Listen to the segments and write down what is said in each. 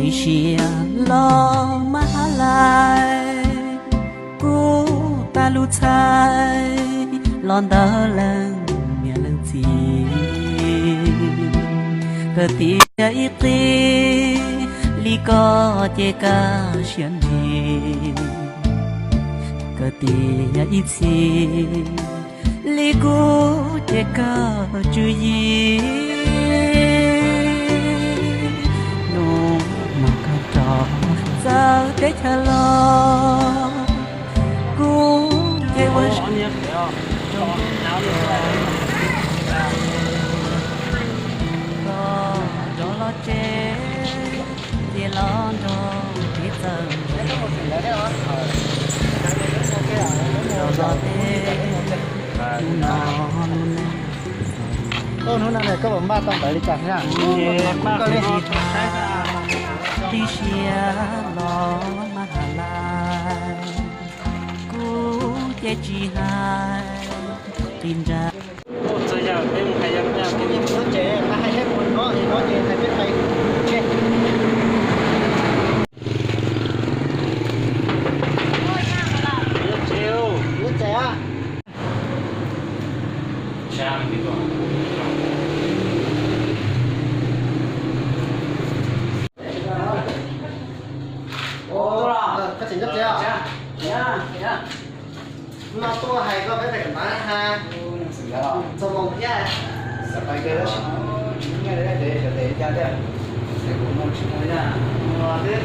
Ib siab los mab has lais, kuv tag lub txhais los ntawm leej niam leej txiv. Kawg tias ib qig li koj ces kaj siab nti, kawg tias ib txhis li kuv ces kawg tswv yim. Hnub no koj rov txawv teb chaws los, kuv ces ua zoo koj rov los tsev, ces los nrog kev txawj ntse. Los teb hnub no hnub no, hnub no koj puas npaj tau ntawv li cas thiab? Koj li, qib siab los mab has lais, kuv ces tsis hais qis nra. Koj tseem nyob tsev os? No tuaj hais koj peb pais kawm ntawv na ha. Txog moos thiab. Twb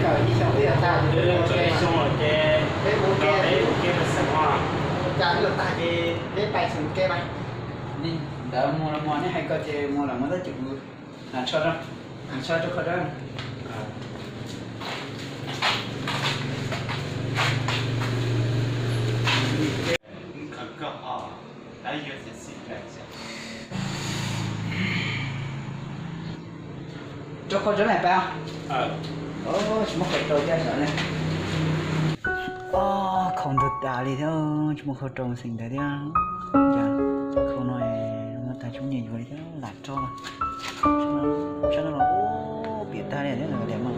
kawm ib xyoos twb yuav tag, peb mus ke. Cas twb yuav tag ces peb pais tseem mus ke mas. Ntawd mus los mus, nej hais koj ces mus los mus tab sis kuv hais tso rau, hais tso rau koj dab. Rau khau rau na pab. Tsis muaj khau rau thiab sav ne. Khau nrug tas li thiab, tsis muaj khau rau xeem ntawd thiab. Khau no muab tag tsis muaj nyiaj yuav li thiab lam rau. Sab no los piam tag li thiab, lam mas.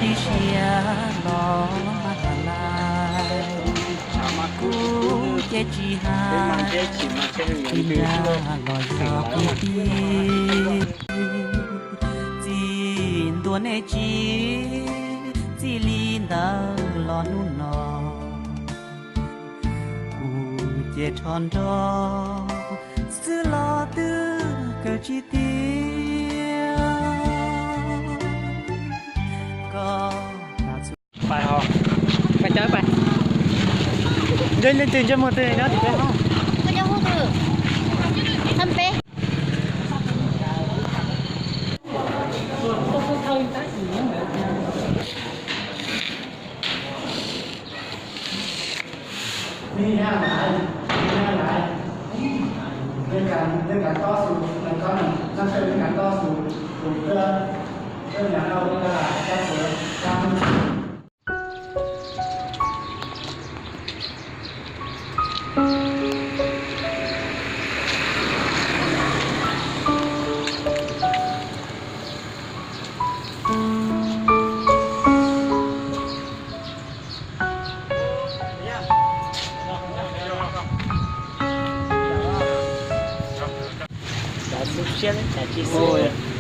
Ib siab los mab has lais, kuv ces tsis hais qis nra los yog qis tij. Txij ntua nej tsis txij li ntawd los hnub no, kuv ces rho nrog xwb los twb kawg tsis tiag. Koj Pais ho. Pais cov pais. Nco leej twg nco muag twg no tim peb ho.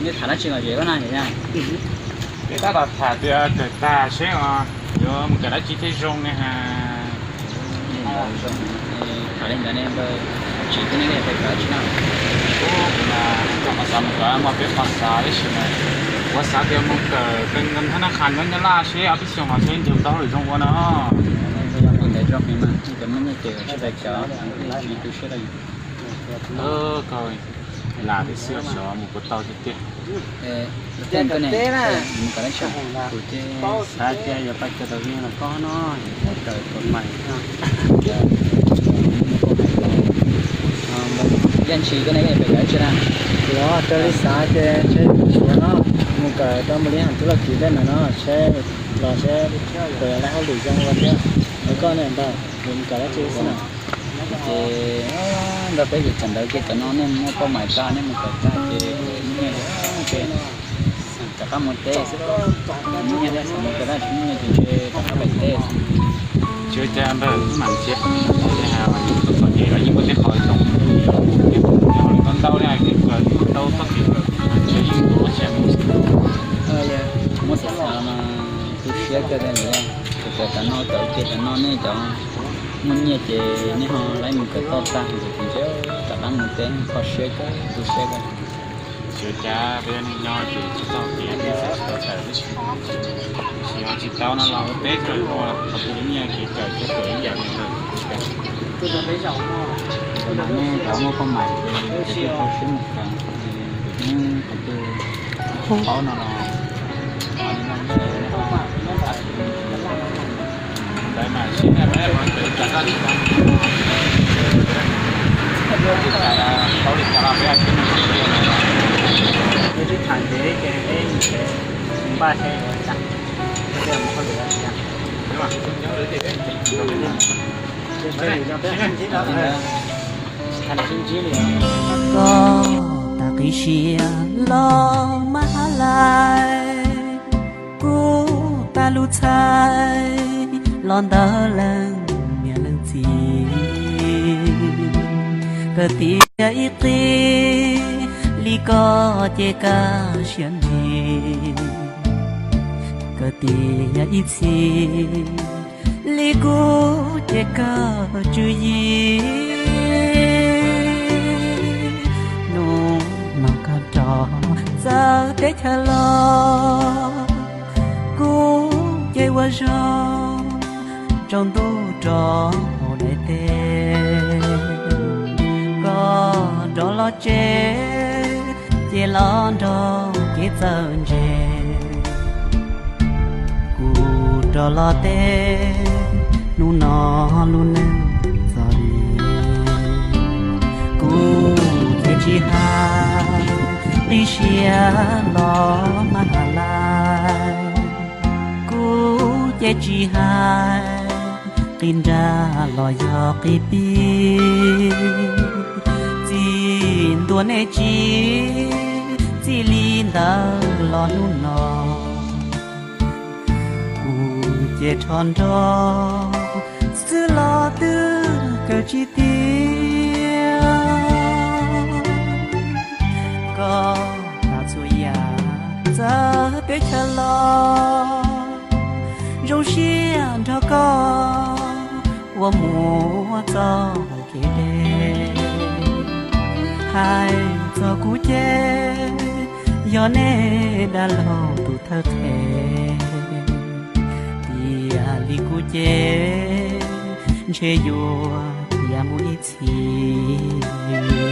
Nej tham dab tsi los zem lawm na? Tab tom tham tias kawm tag seb yuav mus kawm dab tsi thiaj zoo ne ha. Tham li ntawd ne, tsis tib neeg pes kawm dab tsi na. Kuv xav mus kawm mos peb qhov xav tab sis mas kuv xav tias mus kawm kawg nkaus nab qha nyob Nyab Laj seb ob peb xyoos los seb nrug tau hauj lwm zoo ua no. Ntawd zoo heev mas, cov muaj nyiaj ces tsis pes kawm, tsis tu siab rau. Lam tias xwb xyov mus puas tau tiag tiag. Mus kom dab tsi, kuv ces xav tias yuav pab kawm tau vij los koj no, mus kawm tau mais no. Yaj ntshis koj ne, koj pem kawm tsi na? Kuv raws li xav ces ntshe kuv no mus kawm tau mus li hais tub laj kis tej ntawd no seb los seb puas yog lawv hauj lwm zoo ua thiab. Es koj ne ntag, mus kawm dab tsi xwb na? Ces nrog peb cov ntawd kiag cov no nej muaj poj mais tag nej mus kawm tag ces muaj nyiaj ces rov qab mus teb xwb. Muaj nyiaj thiab xav mus kawm tag tsis muaj nyiaj ces ntshe rov qab pem teb xwb. Tsis ua cas npawg, wb mam nrhiav, txom txom nyem los yeej muaj tej qhov zoo, ntau ntau li hais tias kawm tau txoj kev kawm ntshe yeej ua tsis mus. Muab xav xav los mas tu siab kawg tiag li. Kawm kawm cov no kawm ua ke cov no nej cov muaj nyiaj ces nej ho laib mus kawm toj tag ces ntshe rov qab mus teb kho siab kawg tu siab kawg. Tsis ua cas, peb yog neeg nyob ces tsis txog kev peb txawm tsis tau kawm tib si. Tsis ho tsis tau no los ua teb kawm ua qhov twg nyiaj kev kawm thiab kawm ib yam li ntawd. Mas nej cov muaj poj mais ces peb tau siab mus kawm, ces qhov twg paub no los ntawd mas sib naj peb qhov tseem tsis tau, tsis tau paub li cas los peb sib naj. Peb twb tham ntev ces peb npaj seb ua cas, peb mus hauj lwm. Koj tas qis siab los mab has lais, kuv tas lub txhais los ntawm leej niam leej txiv. Kawg tias ib qis li koj ces kaj siab ntsig, kawg tias ib txhis li kuv ces kawg tswv yim. Hnub no koj rov txawv teb chaws los, kuv ces ua zog tsaus ntuj rov hauv daim teb. Koj rov los tsev ces los nrog kev txawj ntse. Kuv rov los teb, hnub no lub neej txom nyem. Kuv ces tsis hais, qis siab los mab has lais. Kuv ces tsis hais, qis nrag los yog qis pib. Txij ntua nej tsis txij li ntawd los hnub no, kuv ces rho nrog xwb los twb kawg tsis tiag. Koj tas txhua yam txawv teb chaws los, zoo siab nrog koj ua muam txoj kev deb. Hais txog kuv ces yog nej dab laug tus thawj qhe. Tiag li kuv ces ntshe yuav khiav mus ib txhis.